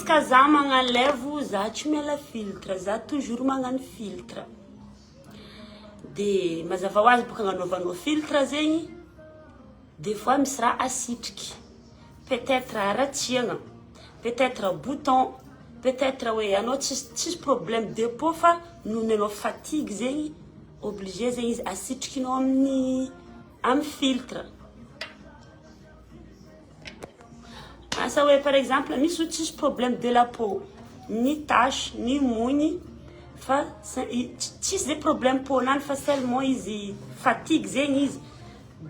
Isaka za magnano live za tsy miala filtre, za toujours magnano filtre. De mazava ho azy boka agnanaovanao filtre zegny, des fois misy raha asitriky, peut-être haratsiagna, peut-être bouton, peut-être hoe anao tsisy tsisy problème de peau fa noho ny anao fatigue zegny, obligé zegny izy asitrikinao amin'ny amin'ny filtre. Asa hoe par exemple misy olo tsisy problème de la peau, ni tache, ni mony fa tsisy zay problème peau-nany fa seulement izy fatigue zegny izy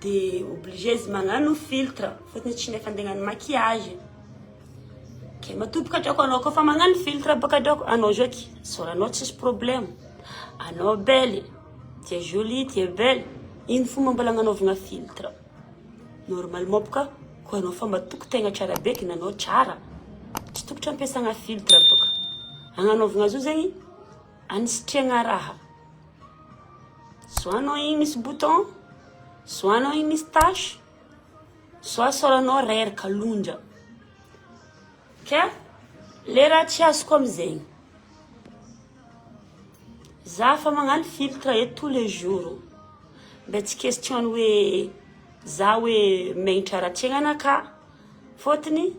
de obligé izy magnano filtre fôtony tsy nefa andeha hagnano maquillage. Ke matoboka drako anao koa fa magnano filtre baka drako anao zoky sôranao tsisy problème, anao belle, tu es jolie, tu es belle, ino fomba mbola agnanaovagna filtre? Normalement boka ko anao fa matoky tegna tsara be ky nanao tsara tsy tokotry ampiasagna filtre boka agnanaovagna azy io zegny anisitriagna raha soit anao igny misy bouton soit anao igny misy tache soit sôranao reraka lonja ke le raha tsy azoko amizegny za fa magnano filtre eto tous les jours mba tsy question ny hoe za hoe megnitra ratsiagnanaka fôtony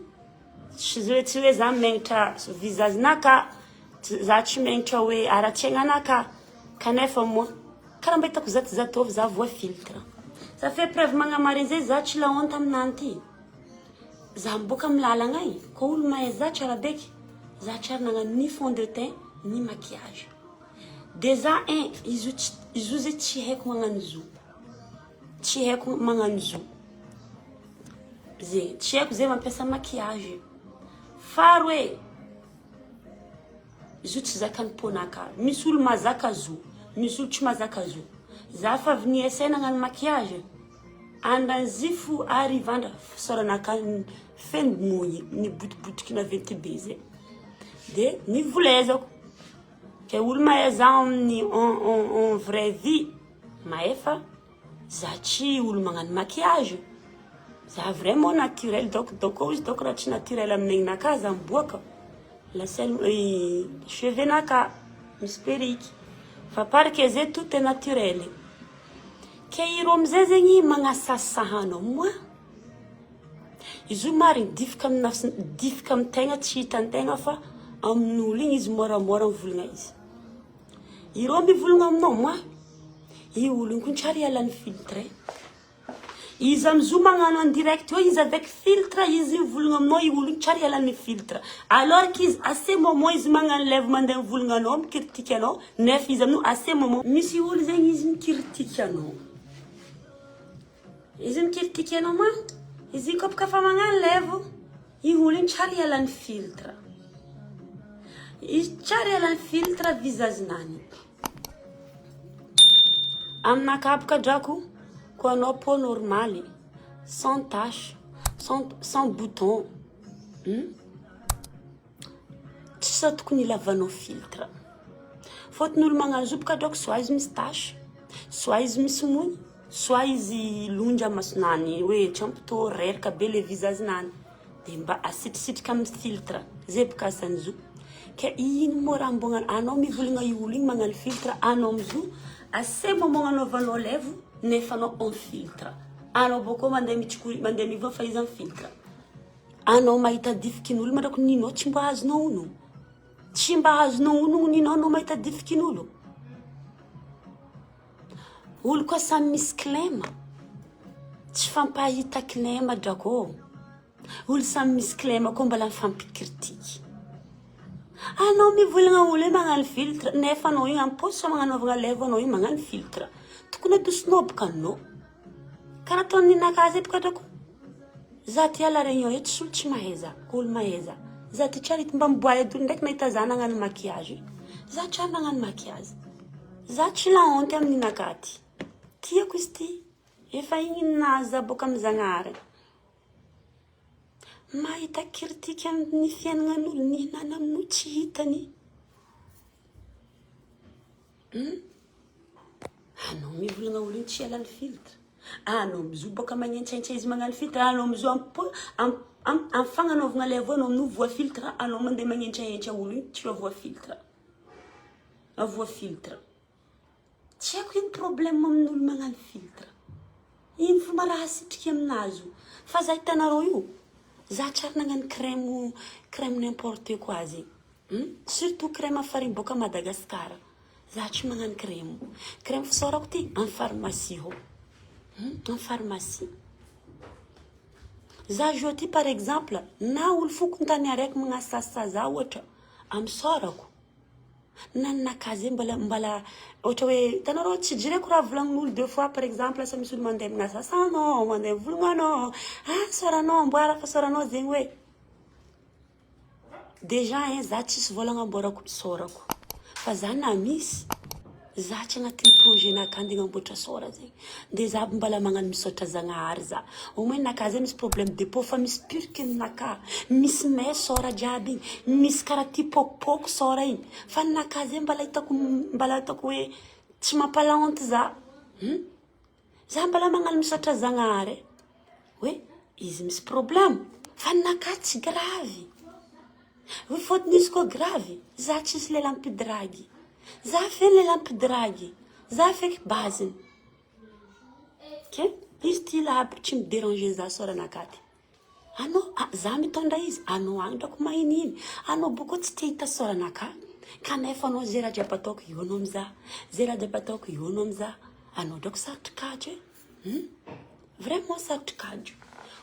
tsy hoe tsy hoe za megnitra visage-naka za tsy megnitra hoe aratsiagnanaka kanefa moa karaha mba hitako zatozatôvy za voa filtre. Ça fait preuve magnamarigny zay za tsy la honte aminany ty. Za miboaka amy lalagna igny ko olo mahay za tsara beky za tsy ary nagnano ni fond de teint ni maquillage. De za un izy io tsy izy io zay tsy haiko magnano zo. Tsy haiko magnano zo. Zegny tsy haiko zay mampiasa maquillage. Faharoe izy io tsy zakan'ny peau-naka. Misy olo mahazaka zo, misy olo tsy mahazaka zo. Za fa avy niessay nagnano maquillage andranzifo arivandra fisaoranaka feno mony nibotibotiky naventy be zay. De nivolezako. Ke olo mahay za amin'ny en en en vraie vie mahay fa za tsy olo magnano maquillage. Za vraiment naturel donc donc izy donc raha tsy naturel amin'ny aignanaka za miboaka la seule cheveux-naka misy perruque fa part que zay tout est naturel. Ke ireo amizay zegny magnasasahanao moa izy io marigny difika amina difika amy tegna tsy hitan-tegna fa amin'olo igny izy moramora mivolagna izy. Ireo mivolagna aminao moa io olo igny koa tsary ialany filtre. Izy amizio magnano en direct eo izy avec filtre izy mivolagna aminao io olo igny tsary ialany filtre. Alors qu'izy à ce moment izy magnano live mandeha mivolagna anao mikritiky anao nefa izy amin'io à ce moment misy olo zegny izy mikritiky anao. Izy mikritiky anao ma izy io koa bôka fa magnano live io olo igny tsary ialany filtre. Izy tsary ialany filtre visage-nany. Aminakahy boka drako ko anao peau normale sans tache sans bouton tsy tokony ilavanao filtre. Fôtony olo magnano izy io boka drako soit izy misy tache, soit izy misy mony, soit izy lonja masonany hoe tsy ampy tô reraka be le visage-nany de mba asitrisitrika amy filtre zay boka asan'izy io. Ke ino moa raha mbô anao mivolagna io olo igny magnano filtre anao amizio à ce moment agnanaovanao live nefa anao en filtre. Anao bôkô mandeha mitsikory mandeha mivoa fa izy amy filtre. Anao mahita difikin'olo mandrako ninao tsy mba azonao ono. Tsy mba azonao onogno ninao anao mahita difikin'olo. Olo koa samy misy kilema. Tsy fampahita kilema drako. Olo samy misy kilema koa mbola mifampikiritiky. Anao mivolagna olo io magnano filtre nefa anao io am-poso magnanaovagna live anao io magnano filtre. Tokony adosonao boka anao. Karaha ataon'ny ninakahy zay boka drako. Za ty à la réunion eto tsy olo tsy mahay za, olo mahay za. Za ty tsy ary mba miboay edy ndraiky nahita za nagnano maquillage. Za tsy ary nagnano maquillage. Za tsy la honte amin'ny ninakahy ty. Tiako izy ty. Efa igny nahazo za boaka amy Zagnahary. Mahita kritika amin'ny fiaignan'olo nihinana amin'olo tsy hitany. Anao mivolagna olo igny tsy ialany filtre. Anao amizio boaka magnentsaintsa izy magnano filtre. Anao amizio am Am am fagnanaovagna lèvre anao amin'io voa filtre anao mandeha magnentrahentra olo igny tsy voa filtre. Voa filtre. Tsy haiko ino problème amin'olo magnano filtre. Ino fomba raha asitrika aminazy io. Fa za hitanareo io, za tsary nagnano crème crème n'importe quoi zegny. Hum surtout crème farine boaka Madagascar. Za tsy magnano crème. Crème fisaorako ty en pharmacie ao. Hum en pharmacie. Za jour ty par exemple, na olo fokontany araiky magnasasa za ohatra, amisaorako. Na ninakahy zay mbala mbala ohatra hoe hitanareo tsy jereko raha volagnin'olo deux fois par exemple asa misy olo mandeha magnasasa anao, mandeha mivolagna anao, ah isaoranao amboara fa isaoranao zegny hoe. Déjà hein za tsisy vola agnamboarako sôrako fa za na misy za tsy agnatin'ny projet naka andeha agnamboatra sôra zegny de za aby mbala magnano misaotra Zagnahary za au moins naka zay misy problème de peau fa misy pire que ny naka misy may sôra jiaby igny misy karaha ty pôkipôky sôra igny fa ny naka zay mbala hitako mbala hitako hoe tsy mampala honte za hum Za mbala magnano misaotra Zagnahary e, hoe izy misy problème fa ninakahy tsy gravy, hoe fôtony izy koa gravy za tsisy lehilahy mpidragy, za feno lehilahy mpidragy, za feky base-ny, ke izy ty lahy aby tsy mi-deranger za sôranakahy ty. Anao a, za mitondra izy, anao agny drako mahin'iny, anao boko tsy te hita sôranakahy, kanefa anao ze raha jiaby ataoko eo anao mizaha, ze raha jiaby ataoko eo anao mizaha, anao drako sarotry kajo e, hum, vraiment sarotry kajo,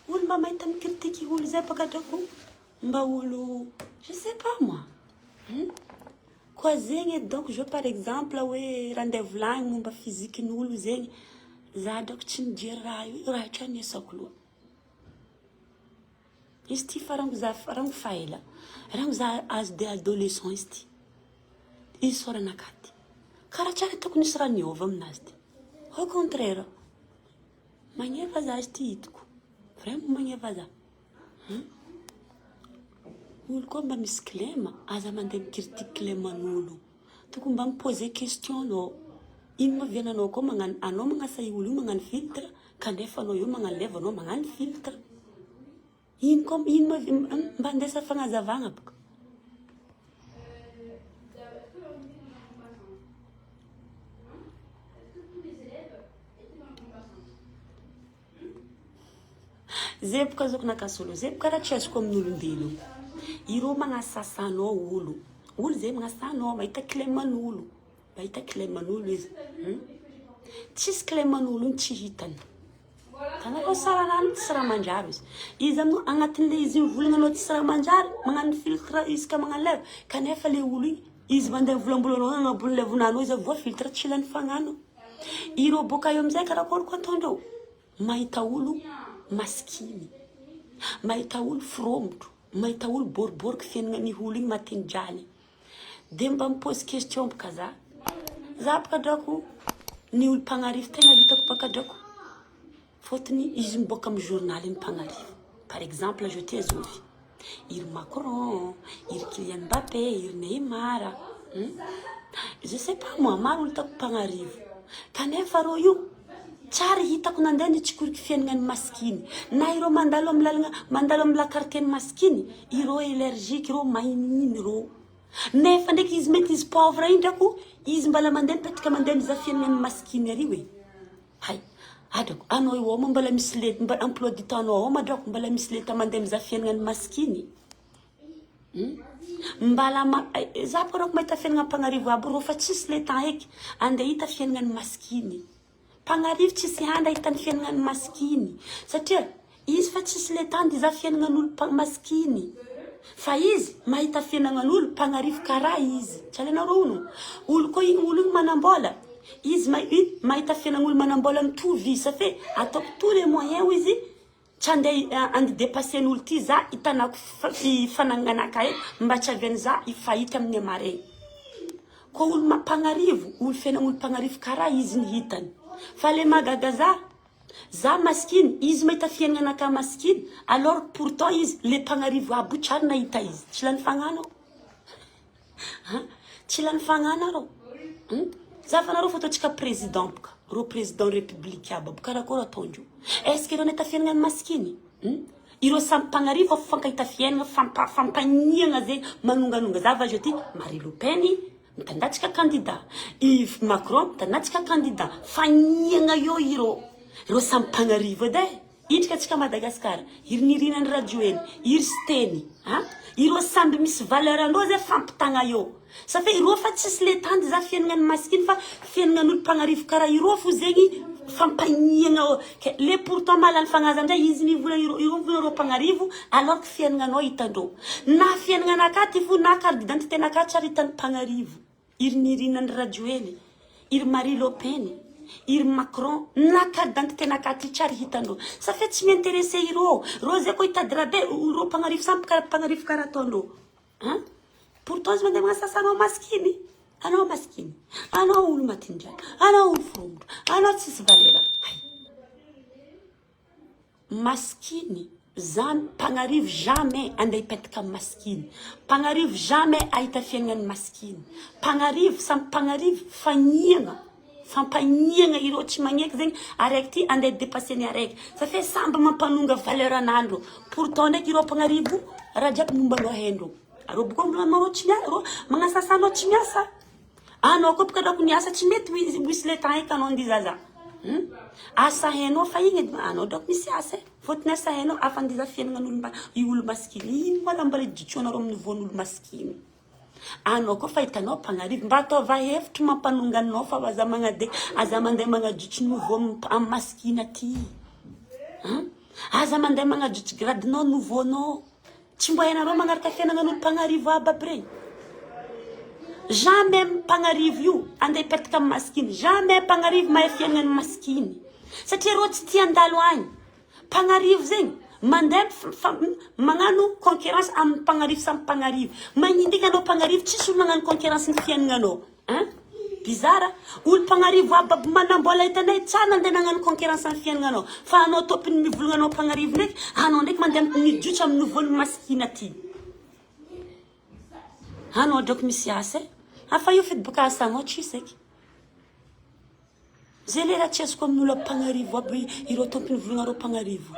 olo mba mahita mi-critique olo zay baka drako mba olo je sais pas moi, hum, koa zegny edy donc je par exemple hoe raha andeha volagny momba physique-n'olo zegny, za drako tsy mijery raha io, raha io tsy anisako loha. Izy ty fa rango za rango fa ela rango za age de adolescent izy ty izy sorana akaty karaha tsary tokony hisy raha niova aminazy ty au contraire magneva za izy ty hitako vraiment magneva za hum olo koa mba misy kilema aza mandeha mi-critique kileman'olo tokony mba mi-poser question anao ino ma viananao koa magnano anao magnasa io olo io magnano filtre Kanefa anao io magnaleva anao magnano filtre. Ino koa ino ma mba andesa fagnazavagna boka. Zeboka azoko nakasolo zeboka raha tsy azoko amin'olombelo. Ireo magnasasa anao olo. Olo zay magnasa anao mahita kileman'olo. Mahita kileman'olo izy. Hum? Tsisy kileman'olo iny tsy hitany. Tanareo sararano tsisy raha manjary izy. Izy amin'io agnatin'le izy mivolagna anao tsisy raha manjary, magnano filtre izy ka magnano lèvre, kanefa le olo igny izy mandeha mivolambolanao agnabon'ny lèvre-nanao izy voa filtre tsy lany fagnano. Ireo boka eo amizay karakory koa ataondreo? Mahita olo masikiny, mahita olo fromotro, mahita olo boriboriky fiaignan'ny olo igny matin'ny jaly. De mba mi-pose question boka za. Za boka drako ny olo mpagnarivo tegna hitako baka drako. Fôtony izy miboaka amy journal ny mpagnarivo. Par exemple je tia zovy. Iry Macron, iry Kylian Mbappé, iry Neymar. Hmm? Je sais pas moi, maro olo hitako mpagnarivo. Kanefa rô io tsary hitako nandeha nitsikoriky fiaignan'ny masikiny. Na ireo mandalo amy lalagna, mandalo amy la quartier ny masikiny, ireo énergique, ireo mahinihiny ireo. Nefa ndraiky izy mety izy pauvre iny drako, izy mbala mandeha mipetraka mandeha mizaha fiaignan'ny masikiny ary e. Hay, adrako, anao io ao moa mbala misy le, mba emploi du temps nao ao ma drako mbala misy leta mandeha mizaha fiaignan'ny masikiny. Hmm? Mbala ma, eh, za koa rako mahita fiaignana mpagnarivo aby rô fa tsisy le temps eky, andeha hita fiaignan'ny masikiny. Mpagnarivo tsisy andra hita ny fiaignan'ny masikiny satria izy fa tsisy le temps hizaha fiaignan'olo mpa- masikiny fa izy mahita fiaignan'olo mpagnarivo karaha izy tsy alainareo ono olo koa igny olo igny manam-bola izy ma- i mahita fiaignan'olo manam-bola mitovy izy sa fe ataoko tous les moyens hoy izy tsy andeha andeha depasser-n'olo ty za hitanako fa- fanagnanakahy mba tsy avian'ny za hifahita amin'ny amaregny. Koa olo mampagnarivo, olo fiainagn'olo mpagnarivo karaha izy ny hitany. Fa le mahagaga za, za masikiny, izy mahita fiaignanakahy masikiny, alors pourtant izy le mpagnarivo aby io tsary nahita izy. Tsy lany fagnahy anao. Hein? Tsy lany fagnahy anareo. Hum? Za fa nareo fa ataontsika président boka. Reo président république aby aby karakory ataondreo. Est-ce que reo nahita fiaignan'ny masikiny? Hum? Ireo samy mpagnarivo fa mifankahita fiainana, fampa, fampaniagna zegny manonganonga. Za va jeudi, Marie Le Pen mitandatsika candidat, i Macron mitandatsika candidat. Faniagna eo ireo. Ireo samy mpagnarivo edy e. Indrika antsika Madagascar, iry Nirina Andry Rajoely, iry Siteny, a! Ireo samby misy valeur andreo zay fampitagna eo. Sa fe ireo fa tsisy le tandy za fiaignana ny masikiny fa fiaignan'olo mpagnarivo karaha ireo fo zegny fampagniagna eo. Ke le pourtant mahalany fagnaza ndray izy mivolagna ireo ireo mivolagna ireo mpagnarivo alors que fiaignanao hitandreo. Na fiaignanakahy ty fo na carte d'identité nakahy tsy ary hitan'ny mpagnarivo. Iry Nirina Andry Rajoely, iry Marie Le Pen, iry Macron, na carte d'identité nakahy ty tsy ary hitandreo. Sa fe tsy mi-intéresser ireo. Reo zay ko hitady raha be, ireo mpagnarivo samby mpagnarivo karaha ataondreo. Hein? Pourtant izy mandeha magnasasa anao masikiny. Anao masikiny. Anao olo matindrana. Anao olo forombotra. Anao tsisy valera. Hay. Masikiny. Zany mpagnarivo jamais andeha hipetaka amin'ny masikiny. Mpagnarivo jamais ahita fiaignan'ny masikiny. Mpagnarivo samy mpagnarivo fagniagna. Fampagniagna ireo tsy magneky zegny araiky ty andeha depasser ny araiky. Sa fe samby mampanonga valeur anandreo. Pourtant ndraiky ireo mpagnarivo raha jiaby momba anao haindreo. Areo boka mbola manao tsy miasa, reo magnasasa anao tsy miasa. Anao koa boka ataoko miasa tsy mety misy le temps eky anao andia zaza. Hmm? Asa hainao fa igny edy anao drako misy asa e. Fôtony asa hainao afa andia za fiaignan'olo mba io olo masikiny. Ino mbola mbola iditsoanareo amin'ny voan'olo masikiny. Anao koa fa hitanao mpagnarivo mba ataova hevitry mampanonga anao fa aza magnade aza mandeha magnajotso nouveau am masikina aty. Hein? Aza mandeha magnajotso grade-nao nouveau-nao. Tsy mba hainareo magnaraka fiainagnan'olo mpagnarivo aby aby regny. Jamais mpagnarivo io andeha hipetaka am masikiny. Jamais mpagnarivo mahay fiaignan'ny masikiny. Satria reo tsy tia handalo agny. Mpagnarivo zegny mandeha magnano concurrence amin'ny mpagnarivo samy mpagnarivo. Magnino ndraiky anao mpagnarivo tsisy olo magnano concurrence ny fiaignanao hein? Bizarre olo mpagnarivo aby aby manambola hitanay tsara nandeha nagnano concurrence amin'ny fiaignanao fa anao tompony mivolagna anao mpagnarivo ndraiky anao ndraiky mandeha midiotra amin'ny nouveau-n'ny masikina aty. Anao drako misy asa e. Afa io fety boka asanao tsisy eky. Zay le raha tsy azoko amin'olo mpagnarivo aby ireo tompony volagna reo mpagnarivo.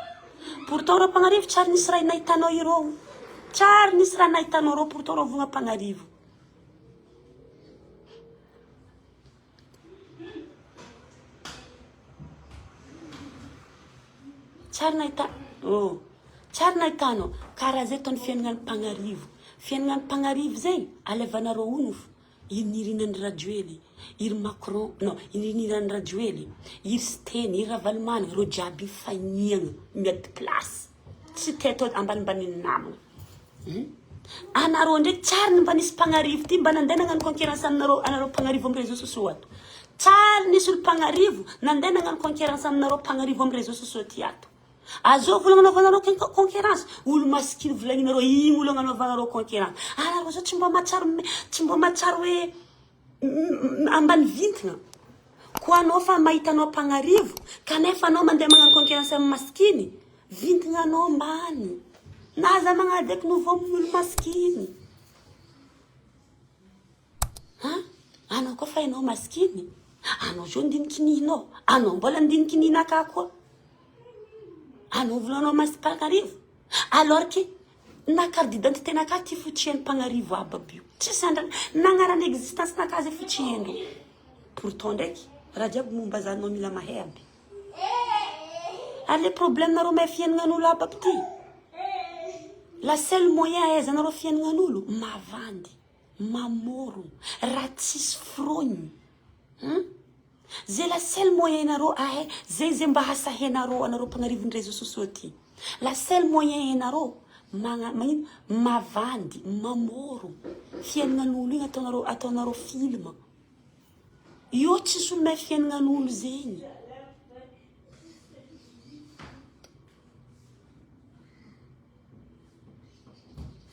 Pourtant reo mpagnarivo tsary nisy raha nahitanao ireo. Tsary nisy raha nahitanao reo pourtant reo volagna mpagnarivo. Tsary nahita oh. Tsary nahitanao karaha zay ataon'ny fiaignan'ny mpagnarivo. Fiaignan'ny mpagnarivo zegny alevanareo ono fo. I Nirina Andry Rajoely, i ry Macron, non, i Nirina Andry Rajoely, i ry Siteny, i ry Ravalomanana, ireo jiaby io faniagna, miady place. Tsy te atao ambanimbanin'ny namagna. Hum. Anareo ndraiky tsary ny mba nisy mpagnarivo ty mba nandeha nagnano concurrence aminareo anareo mpagnarivo amin'ny réseaux sociaux ato. Tsary nisy olo mpagnarivo nandeha nagnano concurrence aminareo mpagnarivo amin'ny réseaux sociaux ty ato. Azao vola agnanaovanareo concurrence, olo masikiny volagninareo igny olo agnanaovanareo concurrence. Anareo zao tsy mba mahatsiaro tsy mba mahatsiaro hoe ambany vintagna. Koa anao fa mahita anao mpagnarivo kanefa anao mandeha magnano concurrence amin'ny masikiny, vintagna anao ambany. Na aza magnady eky nouveau amin'olo masikiny. Ha? Anao koa fa enao masikiny? Anao zao ndinikininao? Anao mbola ndinikininaka koa? Anao volanao masy mpagnarivo? Alors que na carte d'identité naka ty fo tsy hainy mpagnarivo aby aby io. Tsisy andra nagnarana existence naka zay fo tsy haindreo. Pourtant ndraiky raha jiaby momba zany anao mila mahay aby. Ary le problème nareo mahay fiaignan'olo aby aby ty. La seule moyen ahaizanareo fiaignan'olo mavandy. Mamorogno raha tsisy forogny hum zay la seule moyen nareo ahay zay zay mba hasahenareo anareo mpagnarivony réseaux sociaux ty la seule moyen hainareo magna magnino mavandy mamorogno fiaignan'olo igny ataonareo ataonareo film io tsisy olo mahay fiaignan'olo zegny.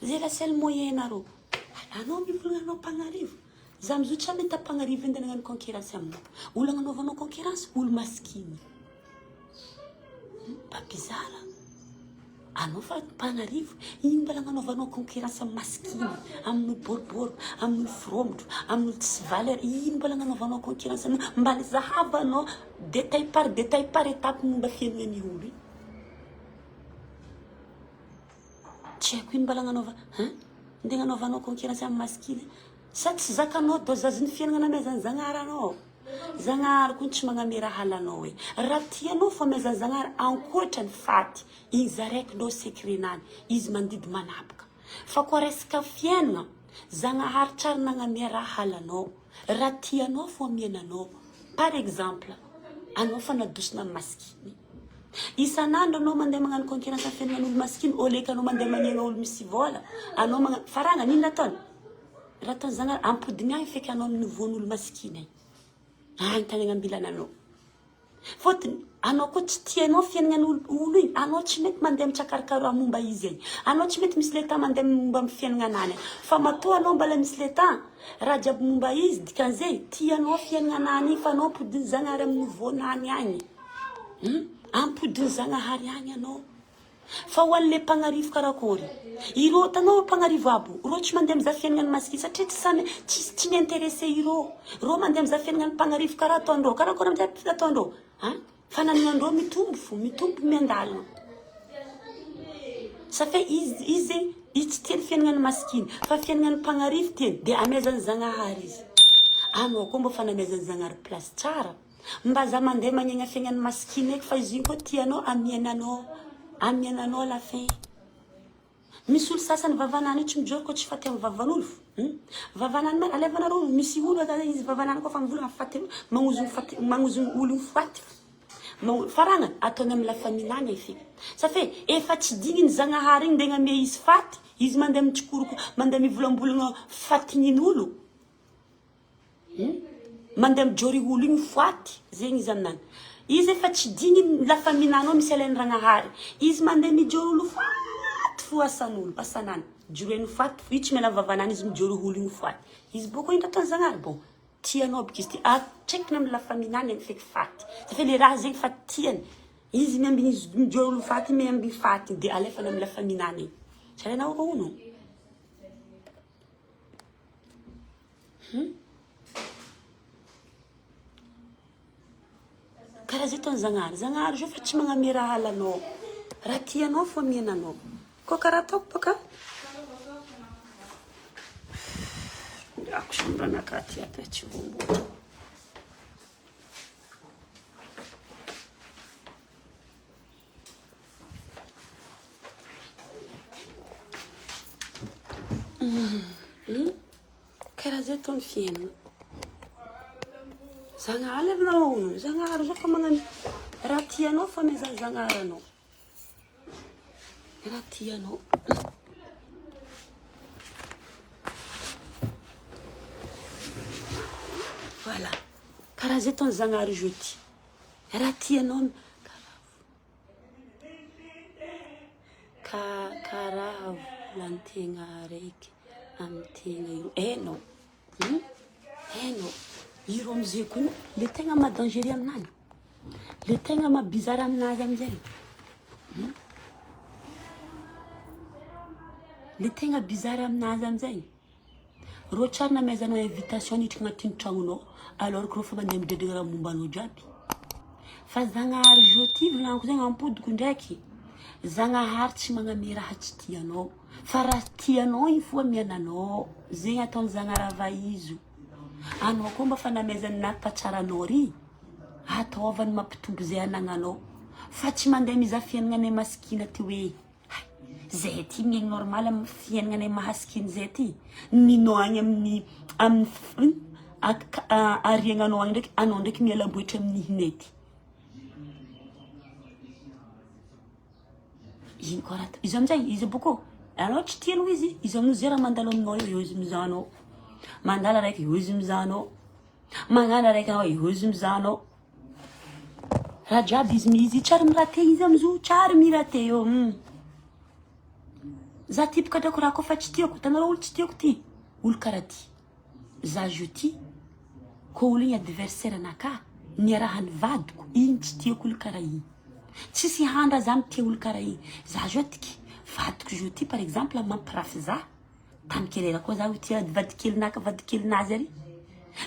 Zay la seul moyen nareo. Anao mivolagna anao mpagnarivo. Za amizao tsy mahita mpagnarivo andeha nagnano concurrence aminao. Olo agnanaovanao concurrence, olo masikiny. Mba bizarre. Anao fa mpagnarivo, ino mbola agnanaovanao concurrence amin'ny masikiny, amin'olo boribory, amin'olo fromotro, amin'olo tsisy valeur, ino mbola agnanaovanao concurrence amin'olo? Mba zahavanao détail par détail par étape momba fiaignan'ny olo io. Tsy haiko ino mbala agnanaova hein? Ndeha agnanaovanao concurrence amin'ny masikiny sa tsy zakanao dosage ny fiainana namezan'i Zagnahary anao? Zagnahary koa tsy magname raha halanao e. Raha tianao fo amezan'i Zagnahary ankoatra ny faty, igny zaraiky ndreo secret nany, izy mandidy manapaka. Fa koa resaka fiainana, Zagnahary tsary nagnamia raha halanao. Raha tianao fo amiana anao. Par exemple, anao fa nadosina masikiny. Isan'andro anao mandeha magnano concurrence amin'ny fiainan'olo masikiny au lieu que anao mandeha magnegna olo misy vôla, anao magnano, fa raha nagnino nataony? Raha ataony Zagnahary, ampodiny agny feky anao amin'ny niveau-n'olo masikiny agny. Agny tany agnambilana anao. Fôtony, anao koa tsy tianao fiaignan'olo olo igny, anao tsy mety mandeha mitsakarakara raha momba izy igny. Anao tsy mety misy le temps mandeha momba amin'ny fiaignanany. Fa matoa anao mbala misy le temps, raha jiaby momba izy, dikan'izay, tianao fiaignanany igny fa anao ampodin'i Zagnahary amin'ny niveau-nany agny. Hum, ampodin'i Zagnahary agny anao. Fa ho an'le mpagnarivo karakory? Ireo hitanao ireo mpagnarivo aby io, ireo tsy mandeha mizaha fiaignan'ny masikiny satria tsy samy tsisy tsy mi-interesse ireo. Ireo mandeha mizaha fiaignan'ny mpagnarivo karaha ataondreo. Karakory amizay ataondreo? Hein? Fanananandreo mitombo fo, mitombo miandalina. Ça fait izy izy zegny izy tsy tia ny fiaignan'ny masikiny fa fiaignan'ny mpagnarivo tiany de amezan'i Zagnahary izy. Anao koa mbô fa namezan'i Zagnahary place tsara. Mba za mandeha magnegna fiaignan'ny masikiny eky fa izy io koa tianao amiananao amiananao la fin. Misy olo sasany vavanany io tsy mijoro koa tsy faty amin'ny vavan'olo hum vavanany ma alevanareo misy olo aza izy vavanany koa fa mivolagna faty magnozogno faty magnozogno olo faty magno faragna ataony amin'ny la famille nany efa ça fait efa tsy digniny Zagnahary igny ndegna ame izy faty izy mandeha mitsikoroko mandeha mivolambolagna fatignin'olo. Hum mandeha mijory olo igny foaty zegny izy aminany izy efa tsy digniny la famille anao misy alainy ragnahary izy mandeha mijory olo foaty fo asan'olo asanany joroeny foaty fo io tsy miala vavanany izy mijory olo igny foaty izy bôko ino ataony zagnahary bon tianao bôka izy ty atrekiny amy la famille nany feky faty fa le raha zegny fa tiany izy miambigny izy mijory olo faty miambigny faty de alefany amy la famille nany tsy alainao ono. Hum. Karaha zay ataon'i Zagnahary. Zagnahary zao fa tsy magname raha halanao. Raha tianao fo amiana anao. Koa karaha ataoko baka. Ako chambre anakahy ty ato e, tsy voamboatra. Karaha zay atao ny fiainana. Zagnahary avinao hono, Zagnahary zao fa magnano raha tianao fa amezan'i Zagnahary anao. Raha tianao. Voilà. Karaha zay ataon'i Zagnahary jeudi. Raha tianao Ka karaha volan-tegna araiky amy tegna io. Hainao, hum, hainao. Iro amizay koa le tegna maha dangereux aminany, le tegna maha bizarre aminazy amizay, hum, le tegna bizarre aminazy amizay. Reo tsary namezanao invitation niditra agnatin'ny tragnonao alors que reo fa mandeha midredregna raha momba anao jiaby. Fa Zagnahary zo ty volagniko zegny ampodiko ndraiky, Zagnahary tsy magname raha tsy tianao fa raha tianao igny fo amiananao, zegny ataon'i Zagnahary avaizo. Anao koa mba fa namezany nampatsara anao ry, ataovany mampitombo zay anagnanao fa tsy mandeha mizaha fiaignanay masikina ty hoe. Hay! Zahay aty miaigny normal amin'ny fiaignanay mahasiky an'izay aty, ninao agny amin'ny amin'ny ino ariagnanao agny ndraiky anao ndraiky mialamboetra amin'ny nihinay aty. Ino koa raha izy amizay izy bôkô anao tsy tiany hoy izy, izy amin'io zay raha mandalo aminao eo, eo izy mizaha anao, mandalo araiky eo izy mizaha anao, magnano araiky anao eo izy mizaha anao. Raha jiaby izy izy tsary mirate izy amizao tsary mirate eo hum. Za ty boka drako raha koa fa tsy tiako hitanareo olo tsy tiako ty olo karaha ty za zo ty ko olo igny adversaire anakahy niarahany vadiko igny tsy tiako olo karaha igny tsisy handra za mitia olo karaha igny za zao tiky vadiko zo ty par exemple mampirafy za Tany kelera koa zaho tia vadikelinaka vadikelinazy ary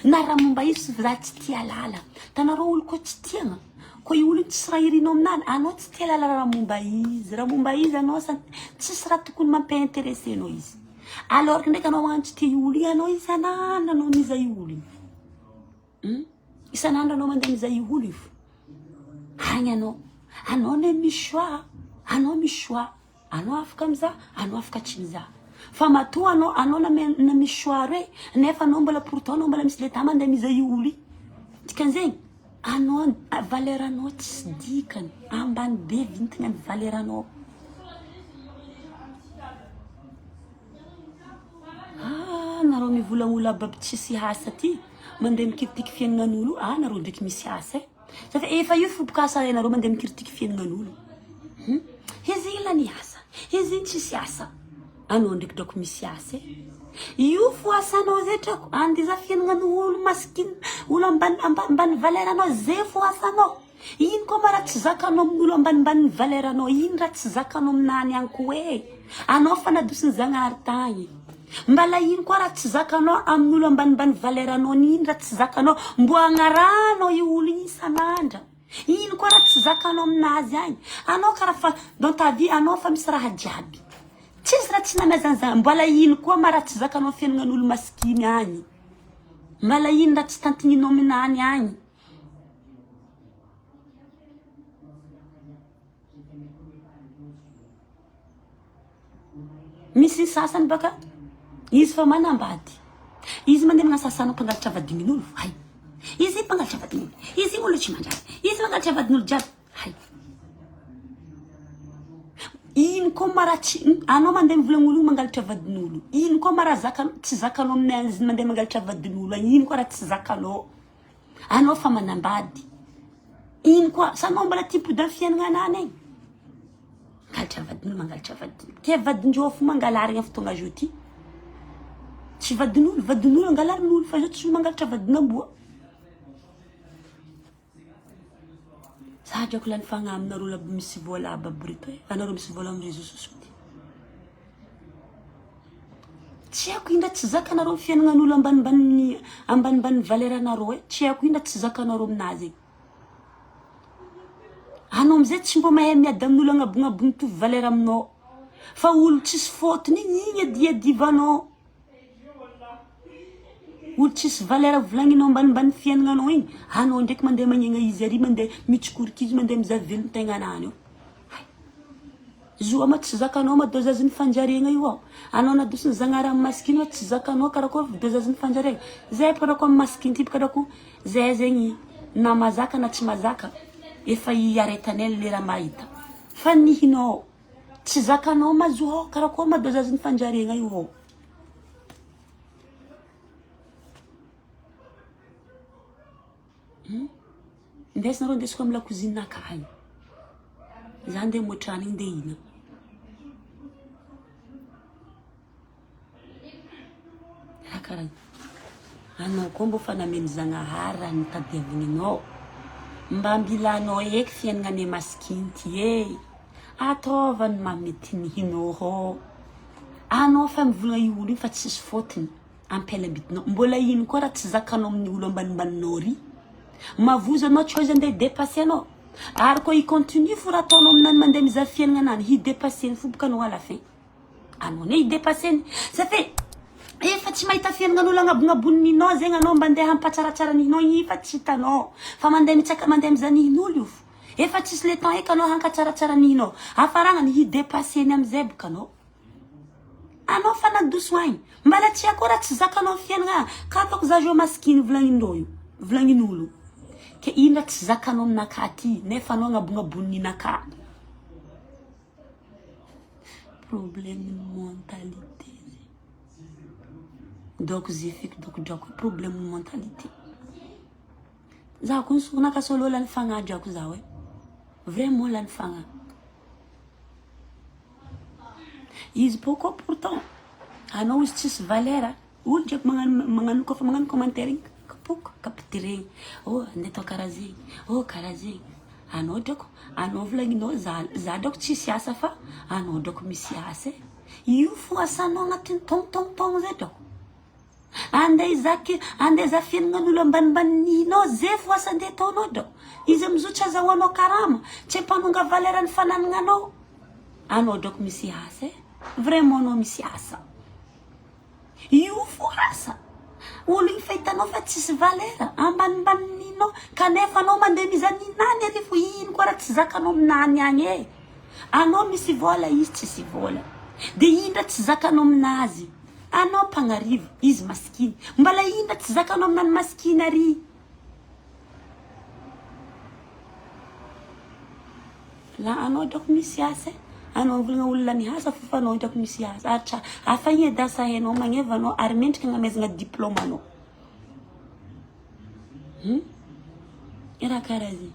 na raha momba izy za tsy tia lala tanareo olo koa tsy tiagna. Koa io olo io tsisy raha irinao aminany, anao tsy te halala raha momba izy, raha momba izy anao sa tsisy raha tokony mampi-intéresser anao izy. Alors que ndraiky anao magnano tsy tia io olo io, anao isan'andro anao mizaha io olo io. Hum? Isan'andro anao mandeha mizaha io olo io fo. Agny anao, anao anie misy choix, anao misy choix. Anao afaka mizaha, anao afaka tsy mizaha. Fa matoa anao, anao na na misy choix roe, nefa anao mbola pourtant anao mbola misy l'état mandeha mizaha io olo io. Dikan'izegny, anao valeur anao tsisy dikany, ambany be vintagna ny valeur anao. Ah, nareo mivolagna olo aby aby tsisy asa ty, mandeha mikiritiky fiaignan'olo, ah nareo ndraiky misy asa e. Safa efa io fombo-kasa ianareo mandeha mikiritiky fiaignan'olo. Hum? Izy igny lany asa, izy igny tsisy asa. Anao ndraiky drako misy asa e. Io fo asanao zay drako, andeha fiaignan'olo masikina, olo ambany ambany valeur anao, zay fo asanao. Ino koa ma raha tsy zakanao amin'olo ambanimbany valeur anao, ino raha tsy zakanao aminany agny koa e. Anao fa nadosin'i Zagnahary tagny. Mbala ino koa raha tsy zakanao amin'olo ambanimbany valeur anao ino raha tsy zakanao mbo agnarahanao io olo igny isan'andra ino koa raha tsy zakanao aminazy agny anao karaha fa dans ta vie anao fa misy raha jiaby tsisy raha tsy namezan'i Zagnahary mbola ino koa ma raha tsy zakanao fiaignan'olo masikiny agny mbala ino raha tsy tantigninao aminany agny. Misy ny sasany baka izy fa manambady izy mandeha manasasana mpangalatra vadin'olo hay izy mpangalatra vadin'olo izy olo tsy manjary izy mangalatra vadin'olo jiaby hay ino koa ma raha tsy anao mandeha mivolagna olo mangalatra vadin'olo ino koa ma raha zaka tsy zakanao amin'azy mandeha mangalatra vadin'olo ino koa raha tsy zakanao anao fa manambady ino koa sa anao mbola tia mpody amin'ny fiainana anany e Mangalatra vadin'olo, mangalatra vadin'olo. Ke vadin-dreo fo mangalarigna fotoagna zao ty. Tsy vadin'olo, vadin'olo angalarin'olo fa zao tsy mangalatra vadin'amboa. Za drako lany fagnahy aminareo olo aby misy vôla aby aby reto e. Anareo misy vôla amin'ny réseaux sociaux ty. Tsy haiko ino raha tsy zakanareo fiaignan'olo ambanimbany ambanimbany valeur anareo e. Tsy haiko ino raha tsy zakanareo aminazy e. Anao amizay tsy mba mahay miady amin'olo agnabognabo mitovy valeur aminao fa olo tsisy fôtony igny igny adiadivanao, olo tsisy valeur volagninao ambanimbany fiaignanao igny anao ndraiky mandeha magnegna izy ary mandeha mitsikoriky izy mandeha mizaha velon-tegnanany eo. Zo ma tsy zakanao ma dôzazin'ny fanjariagna io ao. Anao nadosin'ny Zagnahary amin'ny masikiny hoe tsy zakanao karakory dôzazin'ny fanjariagna. Zay bôka rako amin'ny masikiny ty bôka rako zay zegny na mazaka na tsy mazaka efa iaretanay le raha mahita. Fa nihinao tsy zakanao ma zo ao karakory ma dôzazin'ny fanjariagna io ao. Hmm? Ndesinareo ndesiko amin'ny lakozia akagny. Za ndeha mihoatra any ndeha hihina. Raha karaha anao koa mbô fa nameno Zagnahary raha nitadiavininao. Mba ambilanao eky fiaignanay masikinty e. Ataova ny mahamety ny hinôhô. Anao fa mivolagna io olo io fa tsisy fôtony. Ampialam-bidinao. Mbola ino koa raha tsy zakanao amin'ny olo ambanimbaninao ry. Mavozo anao tsy aiza andeha hi-depasser anao. Ary koa hi-continue fo raha ataonao aminany mandeha mizaha fiainana anany, hi-depasser ny fo boka anao à la fin. Anao anie hi-depasser ny. Ça fait efa tsy mahita fiainanan'olo agnabognabon'ny zegny anao mba andeha hampatsaratsara ny hinao igny fa tsy hitanao. Fa mandeha mitsaka mandeha mizaha ny hin'olo io fo. Efa tsisy le temps eky anao hankatsaratsara ny hinao. Hafarana hi-depasser ny amizay boka anao. Anao fa nandoso agny. Mbala tsy haiko raha tsy zakanao fiainagna ka ataoko za zo masikiny volagnindreo io volagnin'olo ke ino raha tsy zakanao aminakahy ty nefa anao agnabognabon'ny ninakahy. Problème mentalité zegny. Donc zefiko donc drako problème mentalité. Za koa nisoronaka solo lany fagnahy drako zaho e. Vraiment lany fagnahy. Izy pourquoi pourtant anao izy tsisy valeur olo jiaby magnano magnano kôfa magnano commentaire igny kapoko kapitiregny oh andeha atao karaha zegny oh karaha zegny anao drako anao volagninao za za drako tsisy asa fa anao drako misy asa e io fo asanao agnatin'ny taogno taogno taogno zay drako. Andeha hizaky, andeha hizaha fiaignan'olo ambanimbaninao ze fo asa andeha ataonao drao. Izy amizao tsy azahoanao karama, tsy ampanonga valeur ny fananagnanao. Anao drako misy asa e. Vraiment anao misy asa. Io fo asa. Olo igny fa hitanao fa tsisy valeur, ambanimbaninao kanefa anao mandeha mizaha ninany ary fo ino koa raha tsy zakanao aminany agny e. Anao misy vôla izy tsisy vôla. De ino raha tsy zakanao aminazy. Anao mpagnarivo, izy masikiny. Mbala ino raha tsy zakanao aminany masikiny ary. La anao drako misy asa e. Anao mivolagna olona miasa fo fa anao drako misy asa. Ary tsa afa igny edy asa hainao magneva anao ary mendrika agnamezagna diplôme anao. Hum? Raha karaha zegny.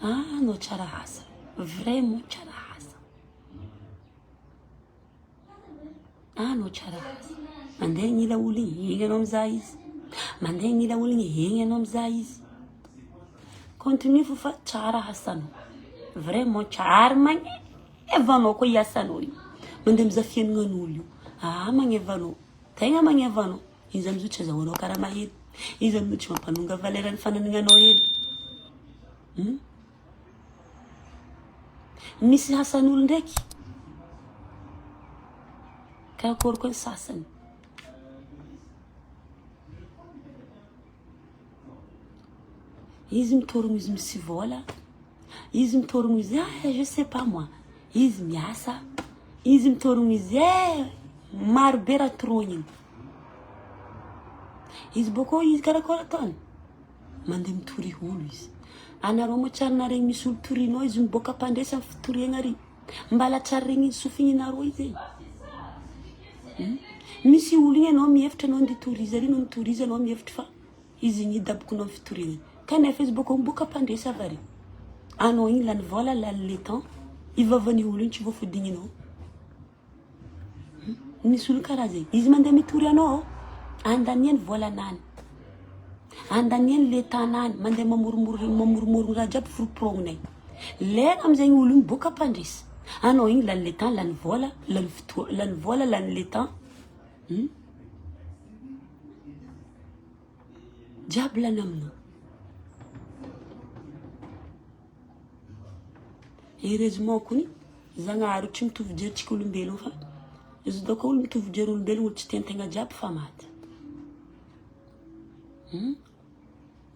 Ah, anao tsara asa. Vraiment tsara asa. Anao tsara asa. Mandeha agnila olo igny, igny anao mizaha izy. Mandeha agnila olo igny, igny anao mizaha izy. Continue fo fa tsara asanao. Vraiment tsara. Ary magneva anao koa iasanao io. Mandeha mizaha fiaignan'olo io. Ah, magneva anao. Tegna magneva anao. Izy amizao tsy azahoanao karama hely. Izy amizao tsy mampanonga valeur ny fananagnanao hely. Hmm? Misy hasan'olo ndraiky. Karakory koa ny sasany. Izy mitorogno izy misy vôla. Izy mitorogno izy ah je sais pas moi. Izy miasa. Izy mitorogno izy eh maro be raha torogniny. Izy bôkô izy karakôry ataony? Mandeha mitory olo izy. Anareo moa tsary naregny misy olo torinao izy miboaka ampandresy amy fitoriagna ary. Mbala tsary regny sofigninaroa izy e. Hmm? Misy olo igny anao mihevitra anao andeha hitory izy ary anao mitory izy anao mihevitra fa izy igny hidabokonao amy fitoriagna. Kanefa izy bôkô miboaka ampandresy avy ary. Anao igny lany vôla lany le temps. Ivavany olo igny tsy voafodigninao. Misy olo karaha zegny. Izy mandeha mitory anao, andaniany volanany, andaniany le tanany, mandeha mamoromorogno mamoromorogno raha jiaby foroporogniny agny. Lera amizegny olo igny boaka mpandresy. Anao igny lany le temps, lany vôla, lany fotoa, lany vôla, lany le temps. Hum. Jiaby lany aminao. Heureusement kony Zagnahary tsy mitovy jery tsika olombelogno fa izy dôka olo mitovy jery olombelogno olo tsy tiantegna jiaby fa maty. Hmm?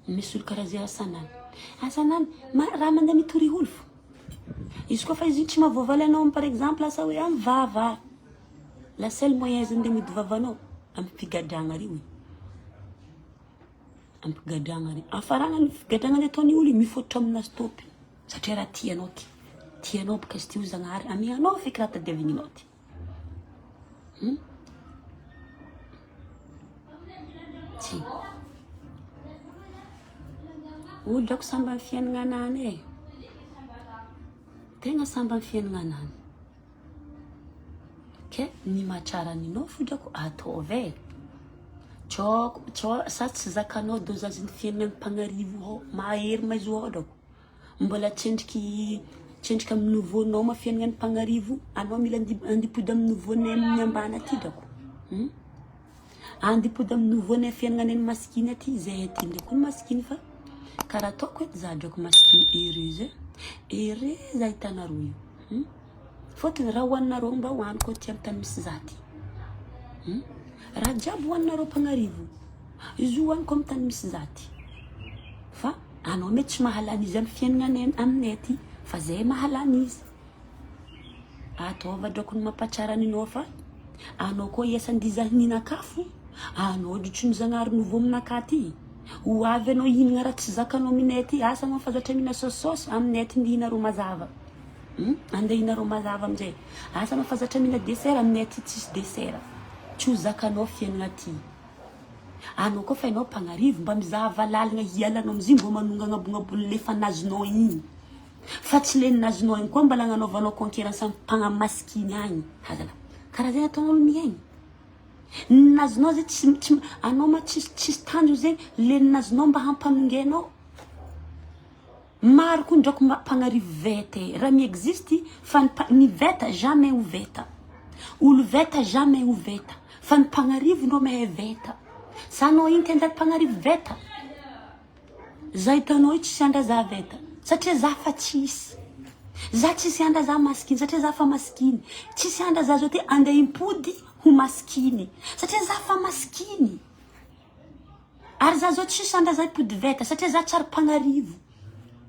Misy olo karaha zay asanany. Asanany, ma raha mandeha mitory olo fo. Izy koa fa izy tsy mahavoavaly anao par exemple asa hoe amy vava. La seule moyen izy andeha mody vavanao amy figadragna ary hoe. Ampigadragna ary. Afaragna ny figadragna ny ataon'ny olo mifototra amina stop. Satria raha tianao ty. Tianao baka izy ty ho Zagnahary amianao feky raha tadiavininao ty. Hmm? Tsy. Olo drako samby amin'ny fiaignanany e. Tegna samby amin'ny fiaignanany. Ke ny mahatsara ny nofo drako ataovy e. Tsao tsao sa tsy zakanao dosage ny fiaignan'ny mpagnarivo ao mahery maizo ao drako. Mbola tsendriky tsendriky amin'ny nouveau nao ma fiaignan'ny mpagnarivo anao mila andipody amin'ny nouveau nay amin'ny ambany aty drako. Hmm? Andipody amin'ny nouveau nay fiaignanay ny masikiny aty zay aty ndraiky koa masikiny fa karaha ataoko edy za drako masikiny heureuse heureuse ahitanareo io. Hmm? Fôtony raha hohaninareo mba hohaniko aty amin'ny tany misy za ty. Hmm? Raha jiaby hohaninareo mpagnarivo, izy io hohaniko amin'ny tany misy za ty. Fa anao mety tsy mahalany izy amin'ny fiaignana aminay aty, fa zay mahalany izy. Ataova drako ny mampatsara ninao fa anao koa hiasan-diza hihinan-kafo, anao drotsy Zagnahary nouveau aminakahy ty. Ho avy anao hihinagna raha tsy zakanao aminay aty, asa anao fa zatra mihina saosy aminay aty mihina ro mazava. Hum, andeha hihina ro mazava amizay. Asa anao fa zatra mihina dessert, aminay aty tsisy dessert. Tsy ho zakanao fiainagna aty. Anao koa fa enao mpagnarivo, mba mizahava lalagna hialanao amizay mbô manonga agnabognabon'ny le efa nazonao igny. Fa tsy le nazonao igny koa mbala agnanaovanao concurrence amy mpagnamasikiny agny. Hazalahy. Karaha zegny ataon'olo miaigny. Ny nazonao zay tsy tsy anao ma tsisy tsisy tanjona zegny le nazonao mba hampanongainao. Maro koa ndrako mpagnarivo veta e, raha mi-existe fa ny veta jamais ho veta. Olo veta jamais ho veta fa ny mpagnarivo ndrô mahay veta. Sa anao iny te hanjary mpagnarivo veta? Za hitanao io tsisy andra za veta satria za fa tsisy. Za tsisy andra za masikiny satria za fa masikiny. Tsisy andra za zao ty andeha himpody ho masikiny satria za fa masikiny. Ary za zao tsisy andra za hipody veta satria za tsary mpagnarivo.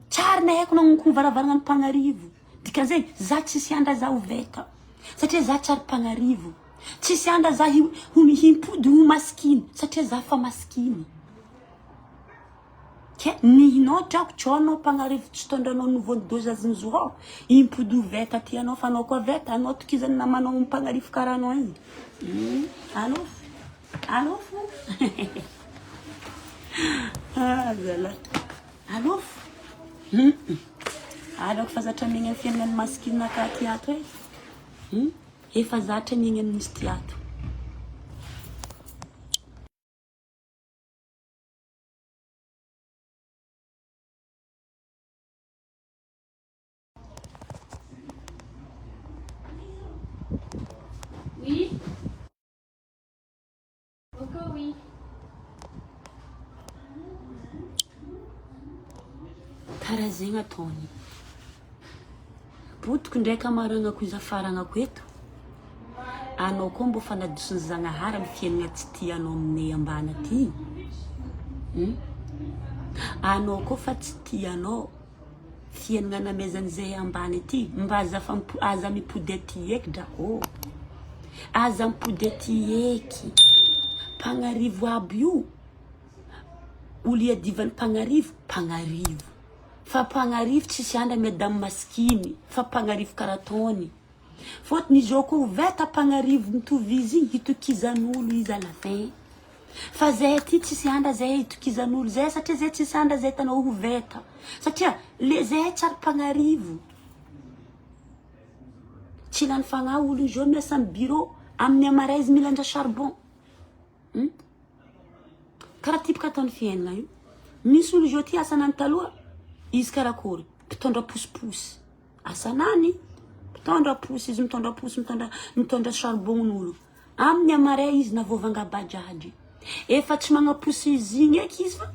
Tsary ny haiko nagnonkono varavaragna ny mpagnarivo. Dikan'izay za tsisy andra za ho veta satria za tsary mpagnarivo. Tsisy andra za ho himpody ho masikiny satria za fa masikiny. Ke nihinao drako tsao anao mpagnarivo tsy tondranao nouveau dosage ny zo ao. Himpody ho veta aty anao fa anao koa veta anao tokizan'ny namanao mpagnarivo karaha anao igny. Allo. Allo fo. Ah zalahy. Allo fo. Aleoko fa zatra miaigna ny fiainan'ny masikina ka aty ato e. Efa zatra miaigna amin'izy ty ato. Oui. Ok oui. Karaha zegny ataony. Potiko ndraiky amaragnako izy afaragnako eto. Anao koa mbô fa nadoson'i Zagnahary amin'ny fiaignana tsy tianao aminay ambany aty. Anao koa fa tsy tianao fiaignana namezan'izay ambany aty mba aza fa aza mipody aty eky drako. Aza mipody aty eky. Mpagnarivo aby io, olo iadivan'ny mpagnarivo, mpagnarivo. Fa mpagnarivo tsisy andra miadamy masikiny fa mpagnarivo karaha ataony. Fôtony izy eo koa veta mpagnarivo mitovy izy igny hitokizan'olo izy à la fin. Fa zahay aty tsisy andra zahay hitokizan'olo zahay satria zahay tsisy andra zahay hitanao ho veta. Satria le zahay tsary mpagnarivo. Tsy lany fagnahy olo izy eo miasa amy bureau amin'ny amaray izy milanja charbon. Karaha ty bôka ataon'ny fiainana io. Misy olo izy ty asanany taloha izy karakory mpitondra posiposy. Asanany mpitondra posy izy mitondra posy mitondra mitondra charbon-n'olo. Amin'ny amaray izy navôvanga bajaj. Efa tsy magnaposy izy igny eky izy fa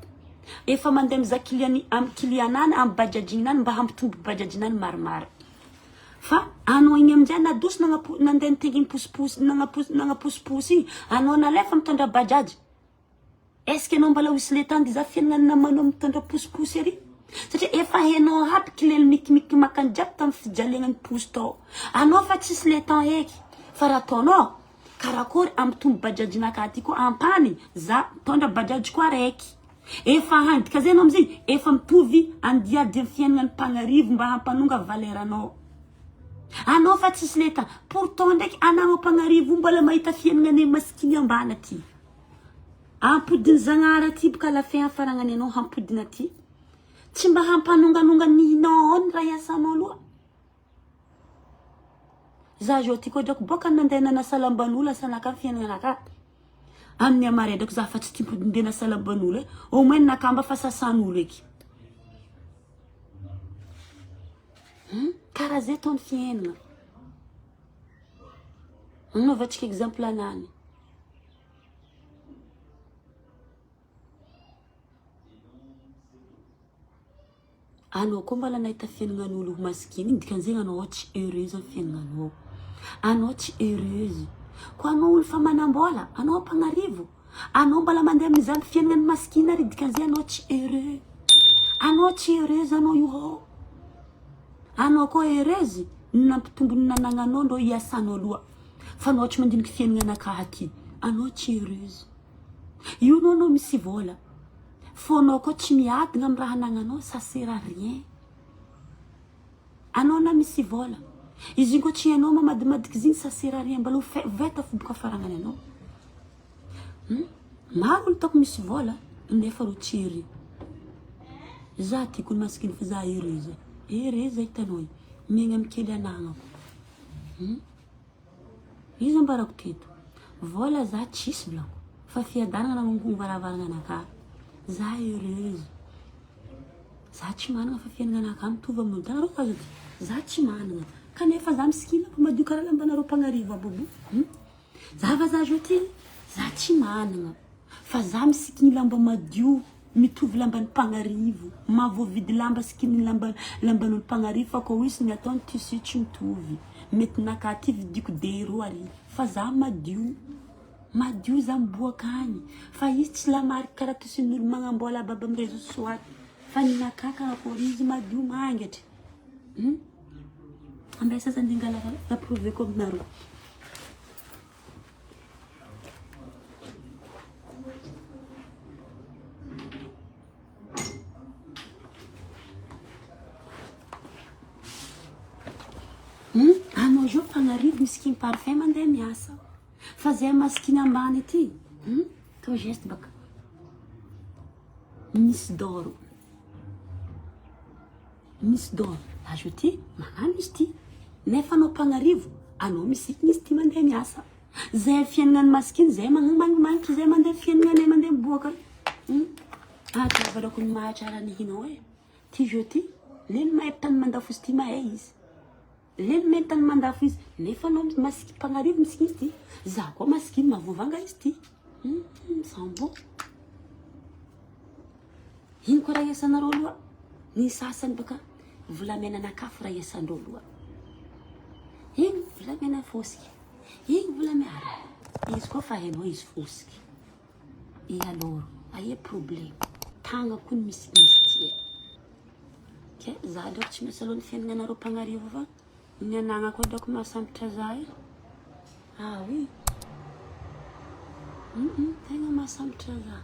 efa mandeha mizaha client amy client-nany amy bajaj-nany mba hampitombo bajaj-nany maromaro. Fa anao igny aminjay nadoso nagnapo nandeha nitainginy posiposy nagnaposy nagnaposiposy igny anao nalefa mitondra bajaj. Est ce que anao mbala ho le temps de za fiaignana namanao mitondra posiposy ary? Satria efa hainao aby kilely mikimikimakany jiaby tamin'ny fijaliana ny posy tao. Anao fa tsisy le temps eky. Fa raha ataonao karakory ampitombo bajaj-nakahy ty koa ampany za mitondra bajaj koa araiky. Efa hany dika zay anao amizay efa mitovy andiady amin'ny fiaignana ny mpagnarivo mba hampanonga valeur anao. Anao fa tsisy le temps. Pourtant ndraiky anao mpagnarivo mbola mahita fiaignana ny masikiny ambany aty. Ampodiny Zagnahary aty boka la fin afaragnany anao hampodina aty. Tsy mba hampanonganonga nihinao ao ny raha iasanao aloha. Za zao ty koa drako boka nandeha nanasa lamban'olo asanaka fiaignanaka. Amin'ny amaray drako za fa tsy tia mipody ndeha nasa lamban'olo e. Au moins naka mba fa sasan'olo eky. Karaha zay ataon'ny fiaignana. Agnaovantsika exemple anany. Anao koa mbala nahita fiaignan'olo ho masikiny igny dikan'izegny anao tsy heureuse amin'ny fiaignanao. Anao tsy heureuse. Koa anao olo fa manam-bôla, anao mpagnarivo, anao mbala mandeha mizaha fiaignan'ny masikiny ary dikan'izay anao tsy heureux. Anao tsy heureuse anao io hô. Anao koa heureuse ny nampitombo ny nanagnanao ndrô hiasanao aloha. Fa anao tsy mandiniky fiaignananakahy aty. Anao tsy heureuse. Io anao anao misy vôla. Fô anao koa tsy miadina amin'ny raha anagnanao, ça sert à rien. Anao na misy vôla. Izy igny koa tsy hainao mamadimadiky izy igny, ça sert à rien. Mbala ho veta fo boka faragnany anao. Maro olo hitako misy vôla nefa rô tsy heureux. Za tiako ny masikiny fa za heureuse. Heureuse hitanao io. Miaigna amin'ny kely anagnako. Iza ambarako teto? Vôla za tsisy volako fa fiadanana namonkogno varavaragna anakahy. Za heureuse. Za tsy managna fa fiaignana anakahy mitovy amin'olo. Hitanareo fa azo ty? Za tsy managna. Kanefa za misikina lamba madio karaha lambanareo mpagnarivo aby io. Hum? Za va za zao ty, za tsy managna. Fa za misikiny lamba madio mitovy lamban'ny mpagnarivo. Mahavoavidy lamba sikiny lamba lamban'olo mpagnarivo fa koa hisy ny ataony tissu tsy mitovy. Mety naka aty vidiko deux euros ary fa za madio. Madio za miboaka agny fa izy tsy la marque karaha tissu-n'olo magnambola aby aby amin'ny réseaux sociaux ato. Fa ny naka karakory izy madio mangatry. Hum? Ambesa za ndeha angala raha prouveko aminareo. Hum, anao zao mpagnarivo misy parfum mandeha miasa. Fa zay masikiny ambany aty, hum, atao geste baka. Misy d'or. Misy d'or. Azo ty, magnano izy ty. Nefa anao mpagnarivo, anao misikina izy ty mandeha miasa. Zay fiaignan'ny masikiny, zay magnomagnomagnotra, zay mandeha fiaignanay mandeha miboaka. Hum. Ahatravarako ny mahatrara ny hinao e. Ty jeu ty, leny mahay tany mandafo izy ty mahay izy. Leny mahay tany mandafo izy. Nefa anao masiky mpagnarivo misikina izy ty. Za koa masikiny mahavoavanga izy ty. Hum, sambo. Ino koa raha iasanareo aloha? Ny sasany baka volamena nakafo raha iasandreo aloha. Igny volamena fosiky. Igny volamena ary izy koa fa hainao izy fosiky. Et alors, aia problème? Tagna koa ny misy izy ty e. Ke za drako tsy miasa aloha ny fiaignanareo mpagnarivo fa ny anagnako drako mahasambotra za e. Ah oui. Tegna mahasambotra za.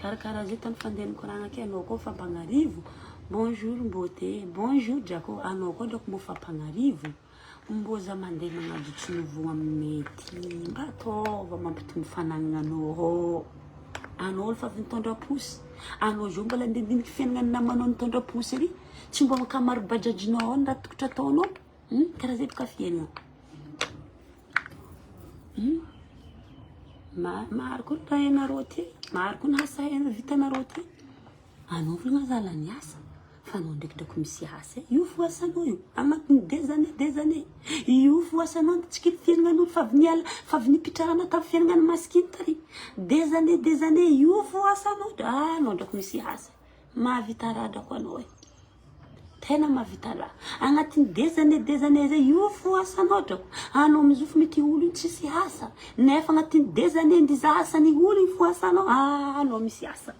Karakaraha zay tany fandeha nikoragna ke anao koa fa mpagnarivo. Bonjour Mbote, bonjour Drako, anao koa drako mbô fa mpagnarivo. Mbô za mandeha magnajotso nouveau aminay aty. Mba ataova mampitombo fanagnanao rô. Anao olo fa avy nitondra posy. Anao zao mbola andindiniky fiaignan'ny namanao nitondra posy ary. Tsy mba makamaro bajajinao ao ny raha tokotry ataonao. Karaha zay boka fiaignana. Maro koa ny raha hainareo ty, maro koa ny asa vitanareo ty. Anao volagna zala ny asa fa anao ndraikindraiky misy asa e. Io fo asanao io agnatin'ny des années des années. Io fo asanao antsikily fiaignan'olo fa avy niala fa avy nipitrahana tamin'ny fiaignan'ny masikiny tary. Des années des années io fo asanao. Ah, anao ndraiky misy asa. Mahavita raha drako anao e. Tena mahavita raha. Agnatin'ny des années des années zay io fo asanao drako. Anao amizao fo mety olo io tsisy asa. Nefa agnatin'ny des années ndiza asany olo io fo asanao. Ah, anao misy asa.